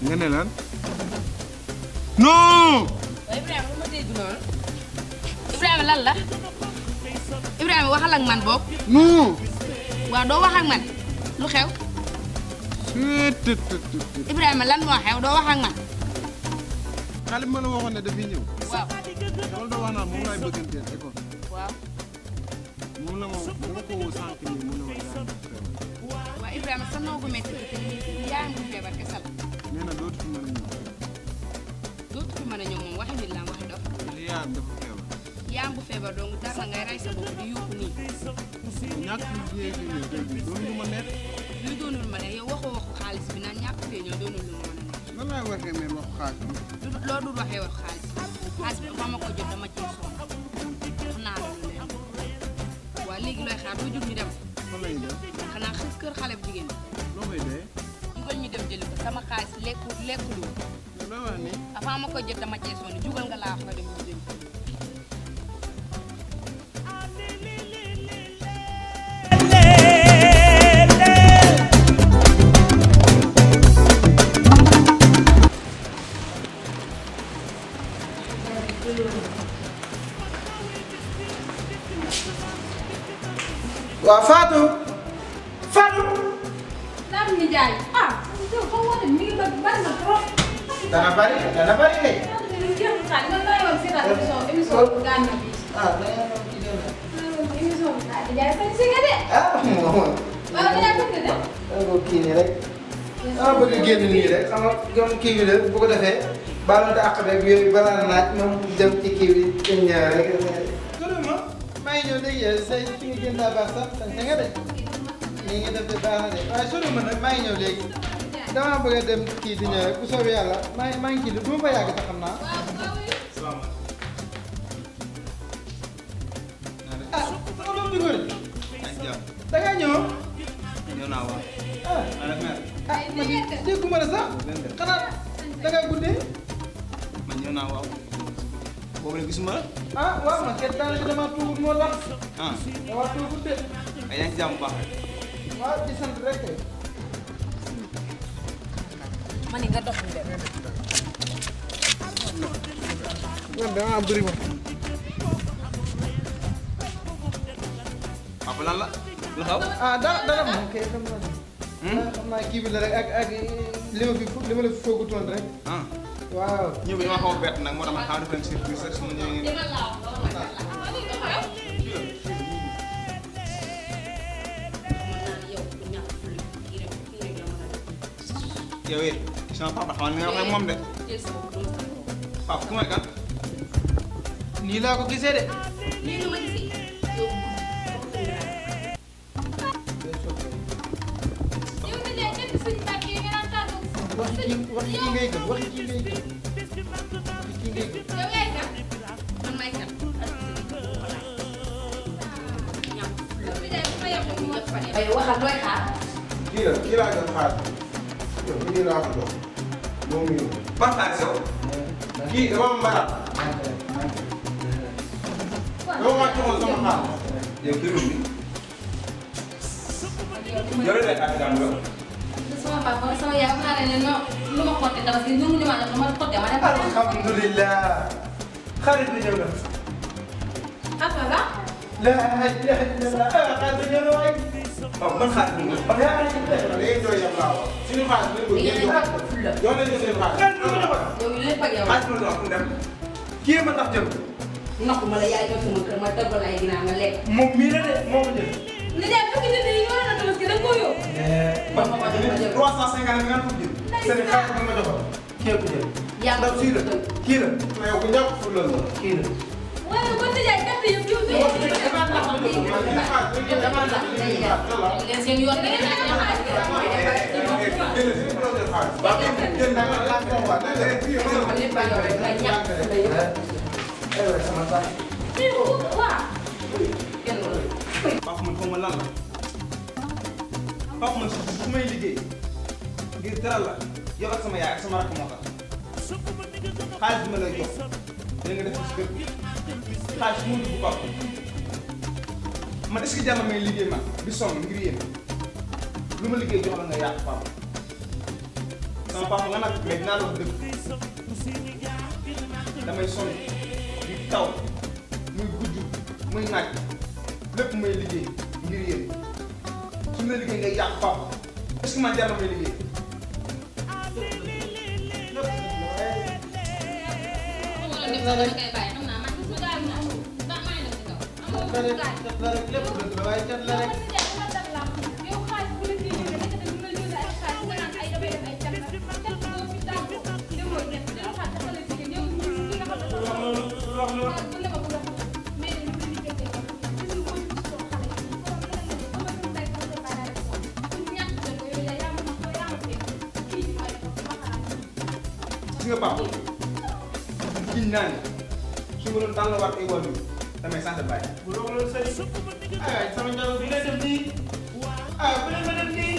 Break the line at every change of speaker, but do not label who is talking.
Nga ne lan non
Ibrahima lu ma dégg noonu Ibrahima lan la Ibrahima waxal ak man boog
non
waaw doo wax ak man lu xew Ibrahima lan moo xew doo wax ak man
xale ma la waxoon ne dafay ñëw
waaw
loolu da wax naan moom laay bëgganteel école
waaw
moom la dama ko woo sànq nii mu ne ma yaa
waaw Ibrahima sa noogu métti yaa ngi feebar kese la
nee na dootu fi mën a ñëw
dootu fi mën a ñëw moom waxi nit la waxi dof
li yaayam dafa feebar
yaa bu feebar donc dara ngay rey sa bopp di yuuxu nii
ñàkk fee ñëw tey jii doon lu ma neex
luy doonul ma neex yow waxoo waxu xaalis bi naan ñàkk fee ñëw doonul lu ma mën a neex
nan laay waxee meen waxu xaalis bi
loo dul waxee waxu xaalis bi ba ma ko jot dama ciy sonn wax naa la lu leen waaw léegi looy xaar doo jug ñu dem
fan lay def
xanaa kër xale bu jigéen
loo koy dee
jugal ñu dem jëli ko sama xaalis lekkulu
loo wax ni
avant ma koy jot dama cee sonn jugal nga laa wax nga dem ñu jëli ko
waaw Fatou Fatou.
Naam ni jaay ah yow xaw ma ne mi ngi bëgg bari na trop.
dana bari kay.
émission Gana bi.
ah dana ci dem na.
émission bi daal di jaay sañ si nga de.
ah moom.
waaw da ngaa bëgg de.
dama ko kii nii rek. dama bëgg génn nii rek sama gëm kii bi la bu ko defee baal ma àq beeg yooyu balaa naaj moom dem ci kii bi dañ ñëw rek. gërëm ma maa ngi ñëw léegi say fi nga génn daa baax sax sañ nga de. nii nga def de baax na de waaye sori ma nag maa ngi ñëw léegi. damaa bëgg a dem kii di ñëw rek bu soobee yàlla maa ngi kii du ma fa yàgg sax xam naa. ah sama doom di góor da ngaa ñëw.
ñëw naa waaw.
ah man dégguma la sax xanaa da ngaa guddee.
man ñëw naa waaw. boobu la gisuma la.
ah waaw man kat daanaka damaa tuubut moo tax.
ah
damaa tuubut de.
ay yaa ngi ci jàmm bu baax rek.
waaw di sant rek.
ma ni nga dox ñu dem.
man damaa bëri ma.
papa lan la. lu xaw.
ah dara moom kay xam naa. xam naa kii bi la rek ak li ma la fi foogutoon rek.
ah
waaw.
ñëw bi dama xaw a bett nag moo tax ma xaw a def leen surprise rek su ma ñëwee ngeen. yow it sama papa xamal nga wax ak moom de. papa ku may kan.
nii laa ko gisee de. waxi kii ngay gëm waxi kii ngay gëm waxi kii ngay gëm.
ay waxal looy xaar.
kii laa gën xaar. yow lii laa ko jox. moom mi
ban xaalis yow. kii dama am mbarat. dama ma joxoon sama xaalis. yow kii bi. yow de ak jàmm yow.
sama papa sama yaay wax naa ne non lu ma xotte dara si ñu ma jox ma xotte ma ne ko.
alhamdulilah. xarit bi ñëw na.
xam nga
la ilaha illallah xarit bi ñëw na waay.
waaw man xaalis bi parce que yaa ngi ci teg la day doy yam laa wax suñu xaalis bi ko
ngeen
jox
ko ful la
jox nañ ko seen xaalis kan du ko jox
yow lépp ak yow
xaalis bi dox dem kii ma tax jëm
naxu ma la yaay jox sama kër ma toggal ay ginaar nga lekk
moom mii la de moo ko jël
ni jaay fukki nit yi ñoo na tabaski da nga koo yow
man ma jël 350 nga ko jël seen xaalis bi ma joxoon kii ko jël
yaa
ndax kii la kii la mais yow ku ñàkk ful la kii la
waaye ko ni jaay carte yëpp yow leen seen yoon da ngeen
Papa man xaw ma lan la Papa man su may liggéey ngir teral la yow ak sama yaay ak sama rakk moo tax xaalis bi ma lay jox da nga def ci kër xaalis mu dugg Papa man est-ce que jar na may liggéey man di sonn ngir yéen lu ma liggéey jox la nga yàq Papa sama papa nga nag mais dinaa la wax dëgg damay sonn di taw muy gudd muy naaj lépp may liggéey ngir yéen su ma liggéey ngay yàq Papa est-ce que man jar na may liggéey. gis nga Papa giñ naa ne su ma doon tànn waat ay wàllu damay sant bàyyi. bu loolu sëriñ sama njaboot bi ngay def nii bu leen ma def nii